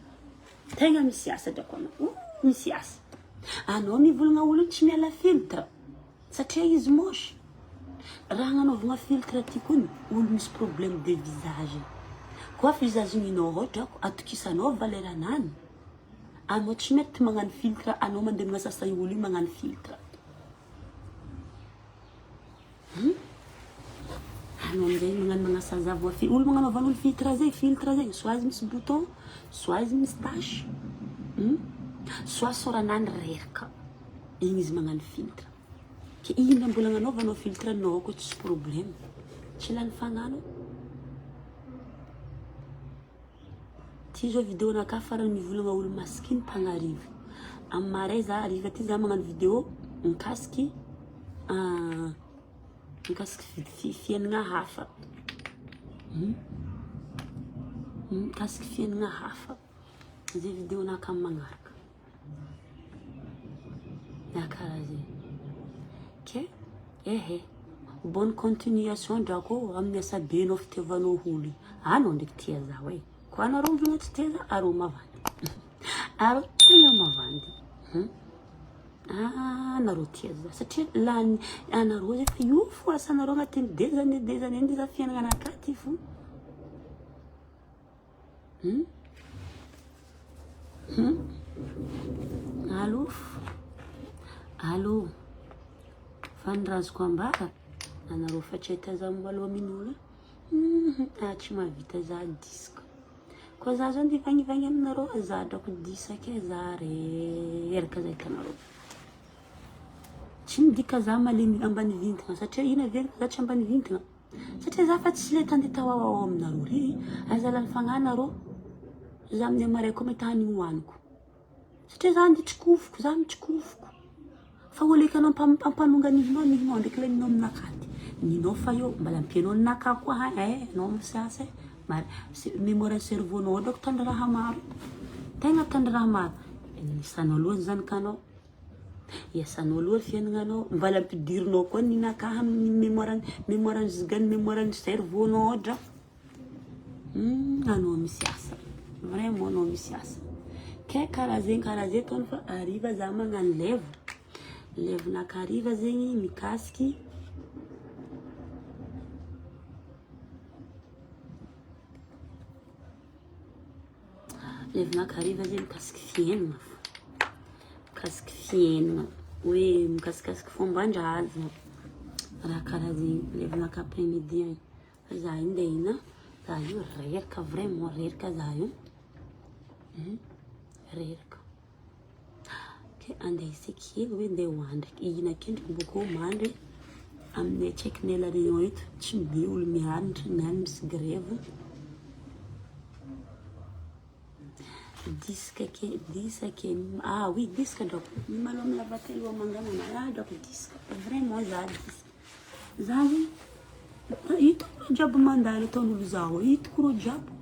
Tegna misy asa drako anao. Oh, misy asa. Anao mivolagna olo io tsy miala filtre. Satria izy moche. Raha agnanaovagna filtre ty koa olo misy problème de visage. Koa visage-ninao ao drako atokisanao valeur anany. Anao tsy mety magnano filtre, anao mandeha magnasasa io olo io magnano filtre. Anao amizay magnano magnasaza voa fi olo magnanaovan'olo filtre zay, filtre zay, soit izy misy bouton, soit izy misy tache. Soit soranany reraka. Igny izy magnano filtre. Ke ino mbola agnanaovanao filtre anao koa tsisy problème. Tsy lany fagnano. Ty zao vidéo naka farany mivolagna olo masikiny mpagnarivo. Amin'ny maray za hariva ty za magnano vidéo mikasiky mikasiky fiaignana hafa. Mikasiky fiaignana hafa. Zay vidéo naka amin'ny magnaraka. Na karaha zay. Ke ehe bonne continuation drako amin'ny asabenao fitiavanao olo. Anao ndraiky tia zaho e. Koa anareo mivona tsy tia za arô mavandy. Arô tegna mavandy. Ah, anareo tia za satria lany anareo zay fa io fo asanareo agnatin'ny des années des années ndiza fiaignana anakahy ty fo. Allô? Allô? Fa ny razoko ambara, anareo fa tsy ahita za mbola amin'olo e. Ah, tsy mahavita za disque. Koa za zao nivangivangny aminareo, za drako disque e, za reraka za hitanareo. Tsy midika za malemy ambany vintana satria ino averiko za tsy ambany vintana. Satria za fa tsy le tandeha tawawawa aminareo ry, aza lany fagnahy nareo, za amin'ny amaray koa mahita hanigny hoaniko. Satria za andeha tsikofoko, za mitsikofoko. Fa olo eky anao ampanonga nihinao nihinao ndraiky le ninao aminakahy ty. Ninao fa eo mbala ampianao ninakahy koa hay eh anao misy asa eh. Mari mémoire cerveau nao drako tandry raha maro. Tegna tandry raha maro. Nisanao aloha ny zanakanao. Iasanao aloha fiaignananao. Mbala ampidirinao koa ninakahy amin'ny mémoire mémoire zigany mémoire cerveau nao drako. Hum anao misy asa. Vraiment anao misy asa. Ke karaha zegny karaha zegny ataony fa hariva za magnano lève. Lève-naka hariva zegny mikasiky Lève-naka hariva zegny mikasiky fiaignana fô. Mikasiky fiaignana hoe mikasikasiky fomban-drazana raha karaha zegny lève-naka après midi agny. Fa za io ndeha hihina, za io reraka vraiment reraka za io, reraka. Ke andeha hiseky hely hoe ndeha hoandry, hihina akendriky bôko mandry aminay tsy haiky nay La Réunion eto tsy be olo mianatra na misy grève. Disque ke disque ke ah oui disque drako malôha lava telo manganana ah drako disque vraiment za disque. Za zegny hitako rô jiaby mandalo ataon'olo zaho hitako rô jiaby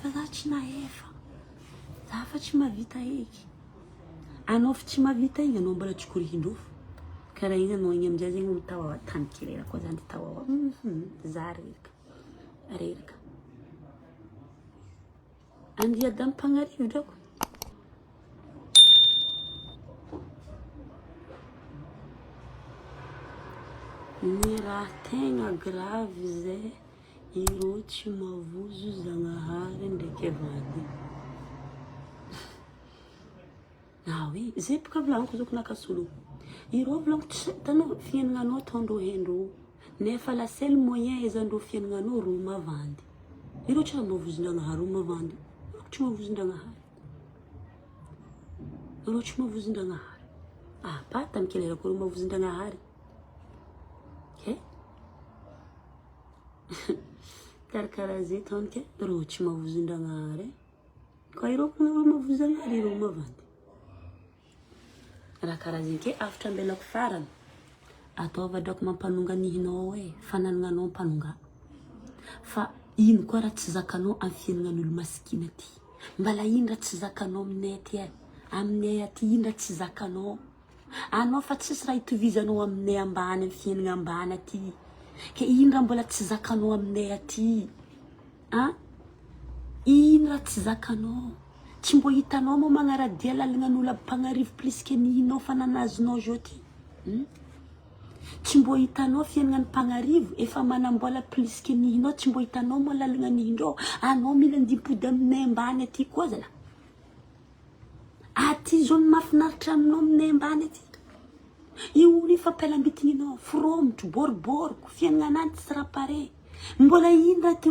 fa za tsy nahefa, za fa tsy mahavita eky, anao fa tsy mahavita igny anao mbola tsy korihin-drô fô, karaha igny anao igny amizay zegny mitaoa tany kely koa za nitaoa za reraka reraka. Andriadampanarivo drako. Ny raha tegna grave zay ireo tsy mavozo Zagnahary ndraiky vady. Ah oui, zay boka volagniko zoko naka solo. Ireo volagniko tsy hitanao fiaignananao ataondreo haindreo nefa la seule moyen ahaizandreo fiaignananao reo mavandy. Ireo tsy raha mavozon-dragnahary reo mavandy. Ireo tsy mavozon-dragnahary. Ireo tsy mavozon-dragnahary. Ah, pas tamin'ny kely reo mavozon-dragnahary. He? Karakaraha zay taonike ireo tsy mavozon-dragnahary. Ka ireo koa ireo mavozon-dragnahary ireo mavandy. Raha karaha zegny ke afatra ambelako farany. Ataova drako mampanonga nihinao e, fananagnanao mpanonga. Fa ino koa raha tsy zakanao amin'ny fiaignanan'olo masikina aty. Mbala ino raha tsy zakanao aminay aty e, aminay aty ino raha tsy zakanao. Anao fa tsisy raha itovizanao aminay ambany amin'ny fiaignana ambany aty. Ke ino raha mbola tsy zakanao aminay aty. An! Ino raha tsy zakanao? Tsy mbô hitanao moa magnaradia lalagnan'olo aby mpagnarivo plus que ny inao fa nanazonao zao ty? Hum? Tsy mbô hitanao fiaignan'ny mpagnarivo efa manambola plus que ny inao tsy mbô hitanao moa lalagnan'indreo? Anao mila andimpody aminay ambany aty koa zalahy. Aty zao ny mahafinaritra aminao aminay ambany aty. Io olo io fampialambitigninao, fromotro, boriboriko, fiaignananany tsy raha pare. Mbola ino raha ty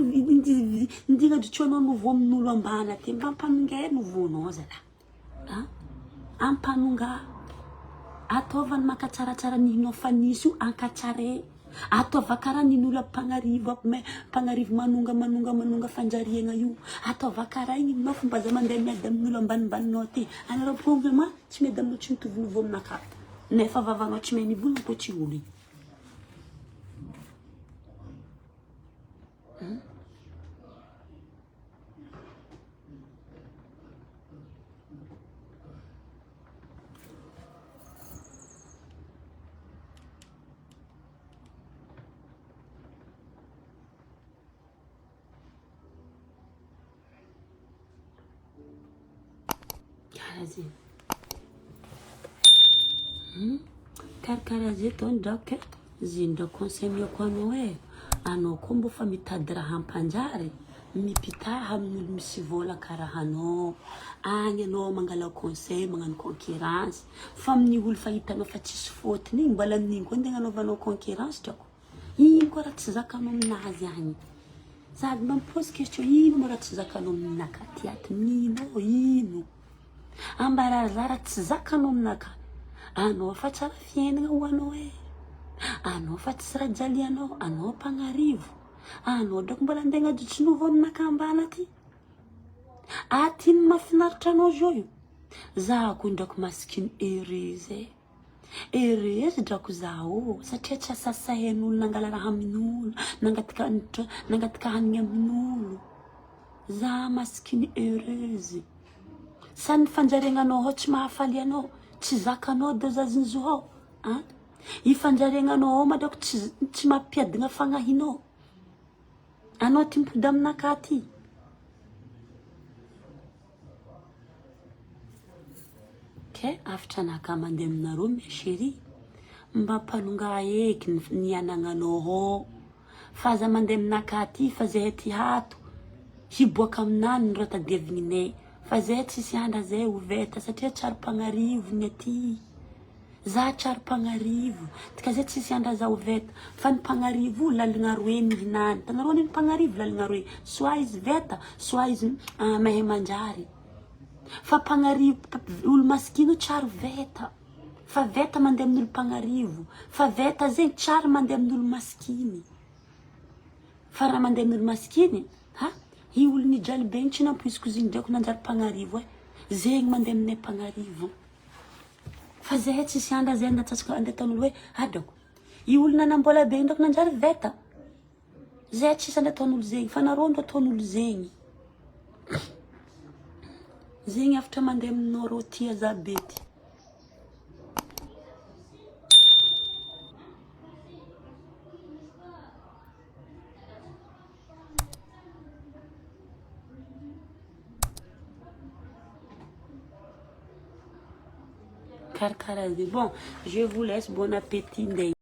ndigna ajotsoanao nouveau amin'olo ambany aty, mba ampanongay nouveau-nao zalahy. A? Ampanongà. Ataova ny mankatsaratsara ny hinao fa nisy io ankatsare. Ataova karaha nin'olo mpagnarivo aby mais mpagnarivo manonga manonga manonga fanjariagna io. Ataova karaha igny ninao fomba aza mandeha miady amin'olo ambanimbaninao aty. Anareo gouvernement tsy miady amin'olo tsy mitovy niveau aminakahy. Nefa vavanao tsy mahay mivolagna koa tsy olo igny. Karaha zegny. Karakaraha zay tô ndrako e, zegny ndra conseil omeko anao e, anao koa mbô fa mitady raha hampanjary, mipitaha amin'olo misy vôla karaha anao, agny anao mangala conseil magnano concurrence, fa amin'ny olo fa hitanao fa tsisy fôtony igny mbola amin'igny koa ndeha agnanaovanao concurrence drako, ino koa raha tsy zakanao aminazy agny, sady mba mi-pose question ino moa raha tsy zakanao aminakahy ty ato, ninao ino? Ambara za raha tsy zakanao aminakahy, anao fa tsara fiainagna ho anao e, anao fa tsisy raha jalianao, anao mpagnarivo, anao drako mbola andeha agnajotso nouveau aminakahy ambany aty, aty ny mahafinaritra anao zao io, za ko ndrako masikiny heureuse e. Heureuse drako za ô, satria tsy asasahen'olo nangala raha amin'olo, nangataka nangataka hanigny amin'olo. Za masikiny heureuse. Sa ny fanjaregnanao ao tsy mahafaly anao, tsy zakanao dôzazin'izy ao an? I fanjaregnanao ao ma drako tsy tsy mampiadagna fagnahinao. Anao ty mipody aminakahy ty. Ke afitra anakahy mandeha aminareo mes chérie. Mba ampanonga eky ny anagnanao ao. Fa aza mandeha aminakahy aty fa zahay ty ato. Hiboaka aminany ny raha tadiavininay. Fa zahay tsisy andra zay ho veta satria tsary mpagnarivo ny aty. Za tsary mpagnarivo. Dika zay tsisy andra za ho veta. Fa ny mpagnarivo io laligna roe mihinana. Hitanareo anie ny mpagnarivo laligna roe. Soit izy veta, soit izy mahay manjary. Fa mpagnarivo, olo masikina io tsary veta. Fa veta mandeha amin'olo mpagnarivo. Fa veta zegny tsary mandeha amin'olo masikiny. Fa raha mandeha amin'olo masikiny, ha, i olo nijaly be igny tsy nampoiziko izy igny drako nanjary mpagnarivo e. Zegny mandeha aminay mpagnarivo. Fa zahay tsisy andra zay andatsasiko andeha ataon'olo hoe adrako. I olo nanambola be igny drako nanjary veta. Zahay tsisy andeha ataon'olo zegny fa nareo ndo ataon'olo zegny. Zegny hafatra mandeha aminareo tia za be ty. Karakara zegny. Bon, je vous laisse, bon appétit ndey.